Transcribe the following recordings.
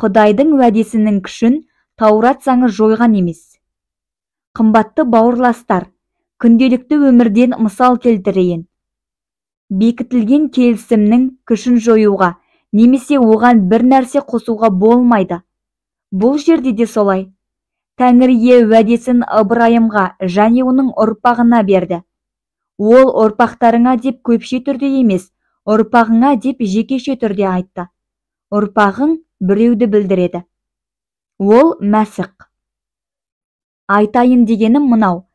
Құдайдың уәдесінің күшін Таурат заңы жойған емес. Қымбатты бауырластар, күнделікті өмірден мысал келтірейін. Бекітілген келісімнің күшін жоюға немесе оған бір нәрсе қосуға болмайды. Бұл жерде де солай. Тәңір ие уәдесін Ыбырайымға және оның ұрпағына берді. Ол ұрпақтарыңа деп көпше түрде емес, ұрпағыңа деп жекеше түрде айтты. Ұрпағың біреуді білдіреді. Ол Мәсіх. Айтайын дегенім мынау.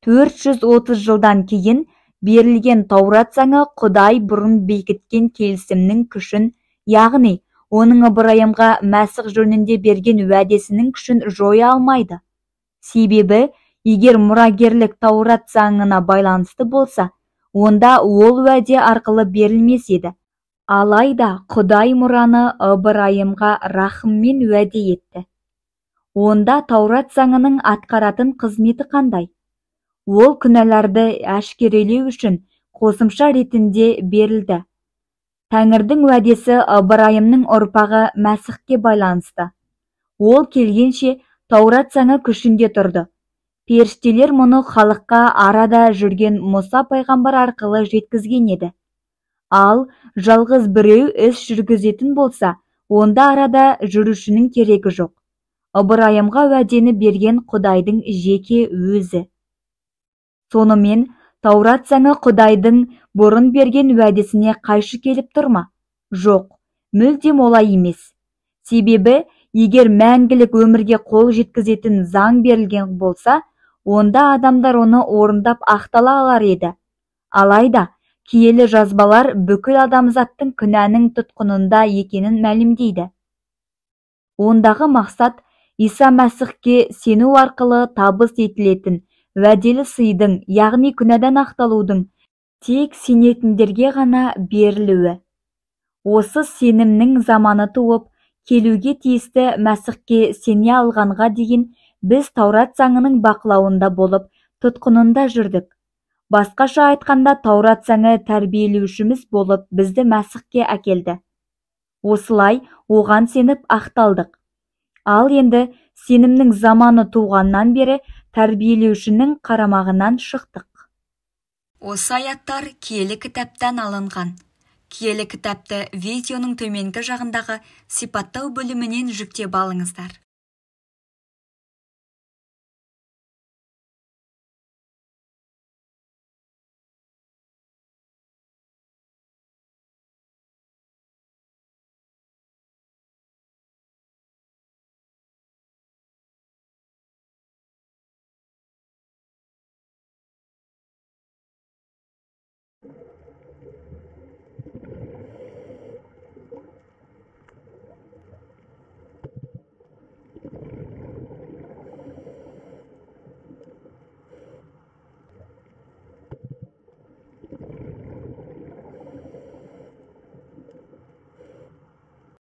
430 жылдан кейін берілген Таурат заңы Құдай бұрын бекіткен келісімнің күшін, яғни оның Ыбырайымға Мәсіх жөнінде берген уәдесінің күшін жоя алмайды. Себебі, егер мұрагерлік Таурат заңына байланысты болса, онда ол уәде арқылы берілмес еді. Алайда Құдай мұраны Ыбырайымға рахыммен уәде етті. Онда Таурат заңының атқаратын қызметі қандай? Ол күнәларды әшкерелеу үшін қосымша ретінде берілді. Тәңірдің уәдесі Ыбырайымның ұрпағы Мәсіхке байланысты. Ол келгенше Таурат заңы күшінде тұрды. Періштелер мұны халыққа арада жүрген Мұса пайғамбар арқылы жеткізген еді. Ал жалғыз біреу іс жүргізетін болса, онда арада жүрушінің керегі жоқ. Ыбырайымға уәдені берген Құдайдың жеке өзі. Сонымен, Таурат заңы Құдайдың бұрын берген уәдесіне қайшы келіп тұр ма? Жоқ, мүлдем олай емес. Себебі, егер мәңгілік өмірге қол жеткізетін заң берілген болса, онда адамдар оны орындап ақтала алар еді. Алайда, киелі жазбалар бүкіл адамзаттың күнәнің тұтқынында екенін мәлімдейді. Ондағы мақсат Иса Мәсіхке сену арқылы табыс етілетін уәделі сыйдың, яғни күнәдан ақталудың тек сенетіндерге ғана берілуі. Осы сенімнің заманы туып, келуге тиісті Мәсіхке сене алғанға дейін біз Таурат заңының бақылауында болып, тұтқынында жүрдік. Басқаша айтқанда, Таурат заңы тәрбиелеушіміз болып, бізді Мәсіхке әкелді. Осылай оған сеніп ақталдық. Ал енді сенімнің заманы туғаннан бері тәрбиелеушінің қарамағынан шықтық. Осы аяттар киелі кітаптан алынған. Киелі кітапты видеоның төменгі жағындағы сипаттау бөлімінен жүктеп алыңыздар.